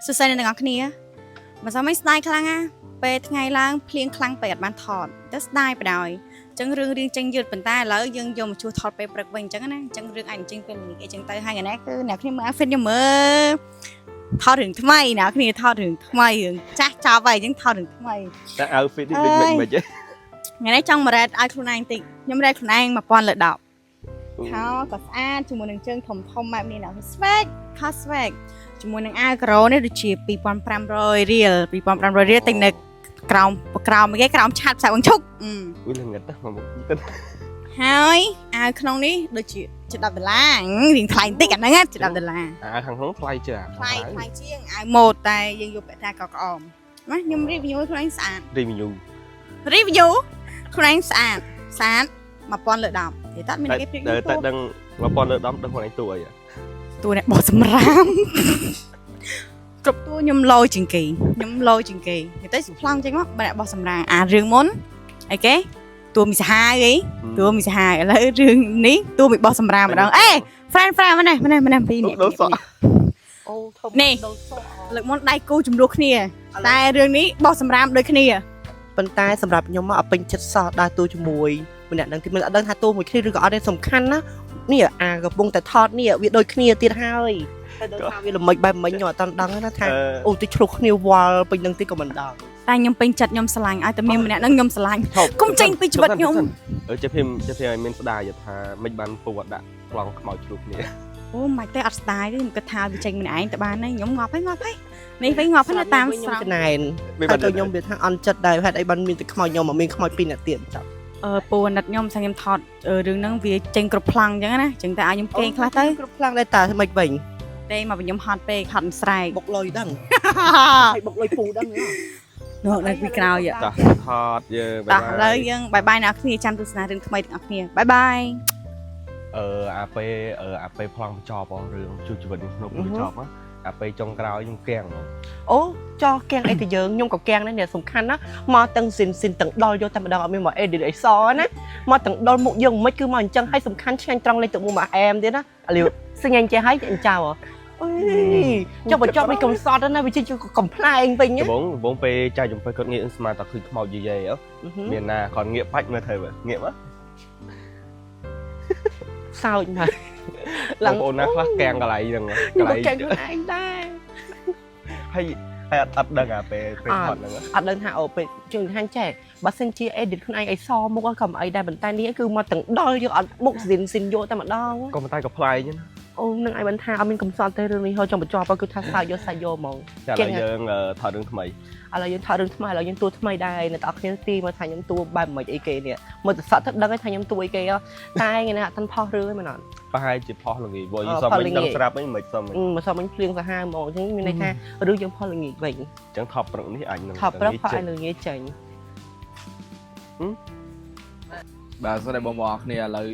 សួស្តីអ្នកទាំងអស់គ្នាមិនសមមិនស្ដាយខ្លាំងណាពេលថ្ងៃឡើងភ្លៀងខ្លាំងពេកអត់បានថតទៅស្ដាយបណ្ដោយអញ្ចឹងរឿងរៀងចេញយឺតប៉ុន្តែឥឡូវយើងយកមកជួសថតពេលព្រឹកវិញអញ្ចឹងណាអញ្ចឹងរឿងអាចចេញពេលល្ងាចអីចឹងទៅហើយថ្ងៃនេះគឺអ្នកគ្នាមើល outfit ខ្ញុំមើលថតរឿងថ្មីអ្នកគ្នាថតរឿងថ្មីរឿងចាស់ចប់ហើយអញ្ចឹងថតរឿងថ្មី តែ outfit នេះដូចមិនមិនទេ ថ្ងៃនេះចង់មករ៉េតឲ្យខ្លួនឯងតិចខ្ញុំរ៉េតខ្លួនឯង1000លើ10ខោក៏ស្អាតជាមួយនឹងជើងធំធំបែបនេះណា swag ខោ swag ជាមួយនឹងអាវការ៉ូនេះដូចជា2500រៀល2500រៀលទិញនៅក្រោមក្រោមគេក្រោមឆាតផ្សារបឹងឈុកអឺ អ៊ុយល្ងិតណាស់មកមុខទៅ ហើយអាវក្នុងនេះដូចជាជិត10ដុល្លាររៀងថ្លៃបន្តិចអាហ្នឹងជិត10ដុល្លារ អាខាងក្នុងថ្លៃជាង ថ្លៃថ្លៃជាងអាវម៉ូតតែយើងយកពាក់ថាកក្អមណាខ្ញុំ review ខ្លួនឯងស្អាត review review ខ្លួនឯងស្អាតស្អាត1000លើ10និយាយតើមាន តែ គេព្រៀប តែតែដឹង1000លើ10ដឹងខ្លួនឯងតួអី តួអ្នកបោះសម្រាមគ្រប់តួខ្ញុំឡូយជាងគេខ្ញុំឡូយជាងគេនិយាយទៅប្លង់ចេញមកបើអ្នកបោះសម្រាមអារឿងមុនអីគេតួមីសាហាវអីតួមីសាហាវឥឡូវរឿងនេះតួមីបោះសម្រាមម្ដងអេ friend friend ម្នេះម្នេះម្នេះពីរនេះ ដូរសក់ អូធំ នេះ ដូរសក់ លើកមុនដៃគូចំនួនគ្នាតែរឿងនេះបោះសម្រាមដូចគ្នា ប៉ុន្តែសម្រាប់ខ្ញុំមកអត់ពេញចិត្តសោះដើរតួជាមួយម្នាក់នឹងទីមិនអត់ដឹងថាតួមួយគ្នាឬក៏អត់ទេសំខាន់ណានេះអាកំពុងតែថតនេះវាដូចគ្នាទៀតហើយតែដឹងថាវាល្មិចបែបមិញខ្ញុំអត់ទាន់ដឹងណាថាអូទៅឆ្លុះគ្នាវល់ពេញនឹងទៀតក៏មិនដឹង តែខ្ញុំពេញចិត្តខ្ញុំស្រឡាញ់ឲ្យតែមានម្នាក់ហ្នឹងខ្ញុំស្រឡាញ់កុំចេញពីជីវិតខ្ញុំ អឺចេះភីមចេះភីមឲ្យមានស្ដាយថាមិនបានពូអត់ដាក់ប្លង់ខ្មោចឆ្លុះគ្នា អូមិនទេអត់ស្ដាយទេខ្ញុំគិតថាវាចេញម្នាក់ឯងទៅបានហើយខ្ញុំងាប់ហើយងាប់ហើយនេះវិញងាប់ហើយនៅតាម ខ្ញុំ ស្រោ ចំណែនហើយទៅខ្ញុំវាថាអន់ចិត្តដែរហេតុអីបានមានតែខ្មោចខ្ញុំមកមានខ្មោចពីរអ្នកទៀតចាប់ អឺពូអាណិតខ្ញុំថាខ្ញុំថតរឿងហ្នឹងវាចេញគ្រប់ប្លង់អញ្ចឹងណាអញ្ចឹងតែឲ្យខ្ញុំគេងខ្លះទៅ គ្រប់ខ្លាំងដែរតើមិនវិញ ទេមកវិញខ្ញុំហត់ពេកហត់ស្រែក បុកលុយដឹងហើយបុកលុយពូដឹងហ៎ នោះនៅពីក្រោយ តោះថតយើង តោះឥឡូវយើង bye bye អ្នកគ្នាចាំទស្សនារឿងថ្មីទាំងអស់គ្នា bye bye អឺអាពេលអឺអាពេលប្លង់បញ្ចប់រឿងជួបជីវិតខ្ញុំក្នុងបញ្ចប់អាពេលចុងក្រោយខ្ញុំកៀងហ្មង អូចោះកៀងអីទៅយើងខ្ញុំក៏កៀងដែរនេះសំខាន់ណាមកទាំងស៊ីនស៊ីនទាំងដល់យកតែម្ដងអត់មានមក edit អីសណាមកទាំងដល់មុខយើងមិនគឺមកអញ្ចឹងហើយសំខាន់ឆ្ងាញ់ត្រង់លេខទឹកមុខមកអែមទៀតណាអាលីសញ្ញាញ់ចេះហើយអញ្ចៅអើយចុះបញ្ចប់មិនកំសត់ណាវាជាកំ pl ែងវិញ ដំបងដំបងពេលចាយចំពេលគាត់ងាកស្មានតែឃើញខ្មោចយាយៗមានណាគាត់ងាកបាច់មើលទៅងាកមក សើចមក បងប្អូនណាខ្លះកៀងកន្លែងហ្នឹង ខ្ញុំ កន្លែង ក៏កៀងខ្លួនឯងដែរ ហើយហើយអត់អត់ដឹងអាពេលពេលថតហ្នឹង អត់ដឹងថាអូពេលជើងហាញ់ចេះបើសិនជា edit ខ្លួនឯងឲ្យសមុខក៏មិនអីដែរប៉ុន្តែនេះគឺមកទាំងដល់យកអត់មុខស៊ីនស៊ីនយកតែម្ដង ក៏ប៉ុន្តែក៏ប្លែកណា អូនឹងឯងបានថាអត់មានកំសត់ទេរឿងនេះហូចចង់បញ្ចប់គឺថាសើចយកសាច់យកហ្មង ចាឥឡូវយើងថតរឿងថ្មី ឥឡូវយើងថតរឿងថ្មីឥឡូវយើងតួថ្មីដែរអ្នកទាំងអស់គ្នាទីមកថាខ្ញុំតួបែបមិនអីគេនេះមើលទៅសក់ទៅដឹងថាខ្ញុំតួអីគេតែថ្ងៃនេះអត់ទាន់ផុសរឿងទេមែនអត់ ប្រហែលជាផុសល្ងាចព្រោះយើងសុំវិញដឹងស្រាប់វិញមិនសុំវិញ មកសុំវិញភ្លៀងសាហាវហ្មងអញ្ចឹងមានន័យថារឿងយើងផុសល្ងាចវិញ អញ្ចឹងថតព្រឹកនេះអាចនឹង ថតព្រឹកផុសឲ្យល្ងាចចេញ បាទសួស្តីបងប្អូនគ្នាឥឡូវ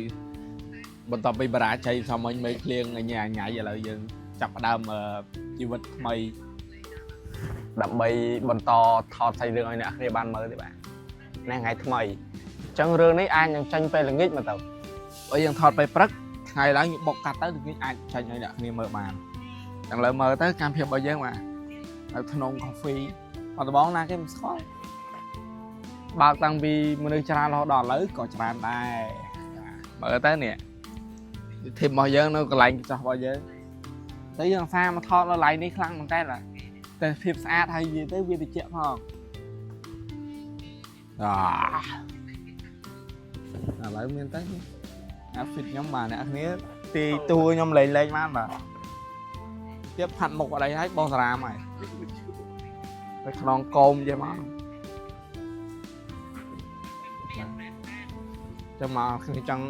បន្ទាប់ពីបរាជ័យសាមញ្ញមេឃភ្លៀងអញញ៉ៃឥឡូវយើងចាប់ផ្ដើមជីវិតថ្មីដើម្បីបន្តថតសាច់រឿងឲ្យអ្នកគ្នាបានមើលទេបាទនេះថ្ងៃថ្មីអញ្ចឹងរឿងនេះអាចនឹងចាញ់ពេលល្ងាចមកទៅបើយើងថតពេលព្រឹកថ្ងៃឡើងយើងបុកកាត់ទៅល្ងាចអាចចាញ់ឲ្យអ្នកគ្នាមើលបានឥឡូវមើលទៅកម្មភាពរបស់យើងបាទនៅក្នុង coffee អត់ដបងណាគេមិនស្គាល់ បើកតាំងពីមនុស្សច្រើនរហូតដល់ឥឡូវក៏ច្រើនដែរមើលទៅនេះធីមរបស់យើងនៅកន្លែងកញ្ចោះរបស់យើងតែយើងសារមកថតនៅកន្លែងនេះខ្លាំងមែនតើតែភាពស្អាតហើយនិយាយទៅវាត្រជាក់ផងអាឥឡូវមានតែ outfit ខ្ញុំបាទអ្នកគ្នាទីតួខ្ញុំលេងលេងបានបាទទៀតផាត់មុខអីហើយបងសារ៉ាមហើយនៅក្នុងកោមចេះមក ចាំមកខ្ញុំចង់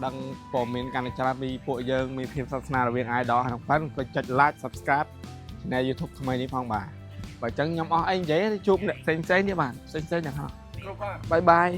ដឹងព័ត៌មានកាន់តែច្រើនពីពួកយើងមានភាពស្និទ្ធស្នាលរវាង idol ហើយនិង fan ក៏ចុច like subscribe channel YouTube ថ្មីនេះផងបាទបើអញ្ចឹងខ្ញុំអស់អីនិយាយទៅជួបអ្នកផ្សេងៗទៀតបាទផ្សេងៗទាំងអស់ bye bye.